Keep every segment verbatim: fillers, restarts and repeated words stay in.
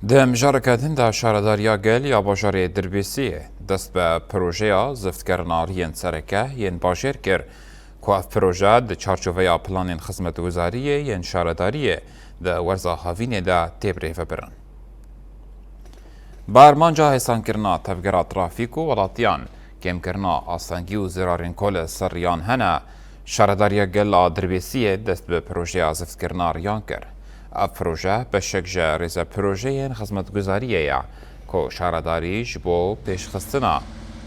Di mijareke din de Şaredariya Gel ya bajarê Dirbêsiyê dest bi projeya ziftkerina riyên sereke yên bajêr kir, ku ev proje di çarçoveya planên xizmetguzariyê yên şaredariyê di werza havînê de tê birêvebirin. Bi armanca hêsankirina tevgera trafîk û welatiyan kêmkirina astengî û zirarên ku li ser riyan hene, Şaredariya Gel a Dirbêsiyê dest bi projeya ziftkirina riyan kir. Ev proje beşek ji rêze projeyên xizmetguzariyê ye, ku şaredarî ji bo pêşxistina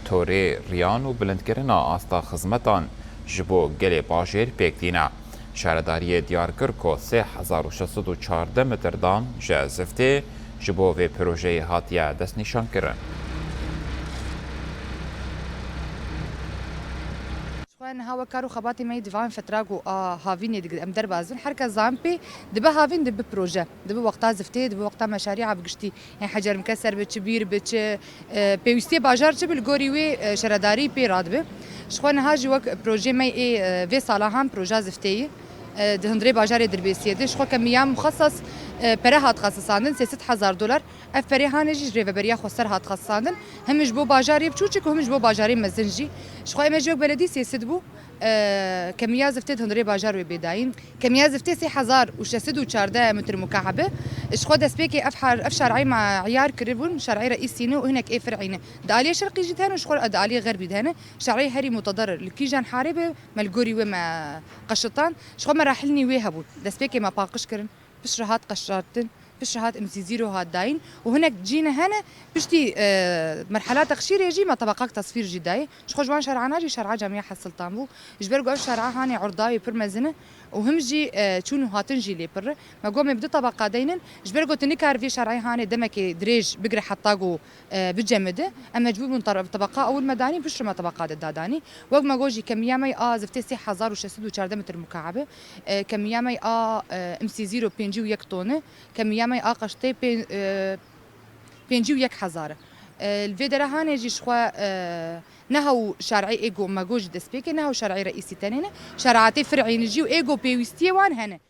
torê riyan û bilindkirina asta xizmetan ji bo gelê bajêr pêk tîne. Şaredariyê diyar kir ku sê hezar û şeş sed û çardeh metir dan ji ziftê ji bo vê projeyê hatiye destnîşankirin. Xwe niha wek kar û xebatê me yê di van fetra ku a havînê digir em derbas bin. Her kes zan pê dibe havîn dibe proje. Dibe wexta ziftê, dibe wexta meşarîa bi giştî. Ên hecer mikeser bi çi bîr bi çi, e, pêwîstiyê bajar çi bi li gorî wê, e, şaredarî pê radibe. Ji xwe niha jî wek projê me ê, e, vê sala han proja ziftê ye, e, di hundirê bajarê Dirbêsiyê de. Ji xwe kemiya muxesses, e, pere hat xesisandin, sê sed hezar dolar. Ev perê hanê jî ji Rêveberiya Xweser hat xesisandin. Him ji bo bajarê biçûçik û him ji bo bajarê mezin jî. Ji xwe ême jî wek beledî sê sed bû, e, kemiya ziftê di hundirê bajar wê bê dayîn. Kemiya ziftê sê hezar û şeş sed û çardeh metir mukaeb e. Ji xwe destpêkê ev har-, ev şarî me îyar kiribûn, şarî reîsî ne û hinek ê fir'î ne. Di aliyê şerqî jî de hene û ji xwe di aliyê xerbî de hene. Şarî herî mutederir li kîjan harê be, me li gorî wê me qeşitan. Ji xwe merahilnî wê hebûn. Destpêkê me paqij kirin. Piştre hat qeşartin, piştre hat imsî zîro hat dayîn û hinek cîne hene, piştî, e, merhela texşîrê jî me tebaqak tesfîr jî dayê. Ji xwe ji wan şer'ana jî şer'a Camiya Hesiltan bû. Ji ber ku ev şer'a hanê erdê wê pir mezin e û him jî, e, çûn û hatin jî lê pir e. Me got em ê bi du tebaqa deynin. Ji ber ku tu nikar vê şer'ê hanê demekê dirêj bigire heta ku, e, bicemide. Em mecbûr bûn tar-, tebaqa ewil me danî, piştre me tebaqa de dadanî. Wek me got jî kemiya me a ziftê sê hezar û şeş sed û çardeh metir mukaeb e. E, kemiya me a, e, imsî zîro pêncî û yek ton e. Kemiya me a qeştê pê-, e, pêncî û yek hezar e. E, li vê dere hanê jî ji xwe, e, ne hew şer'ê ê ku me got jî destpêkê, ne hew şer'ê reîsî tenê ne. Şer'atê fir'î ne jî û ê ku pêwîstiyê wan hene.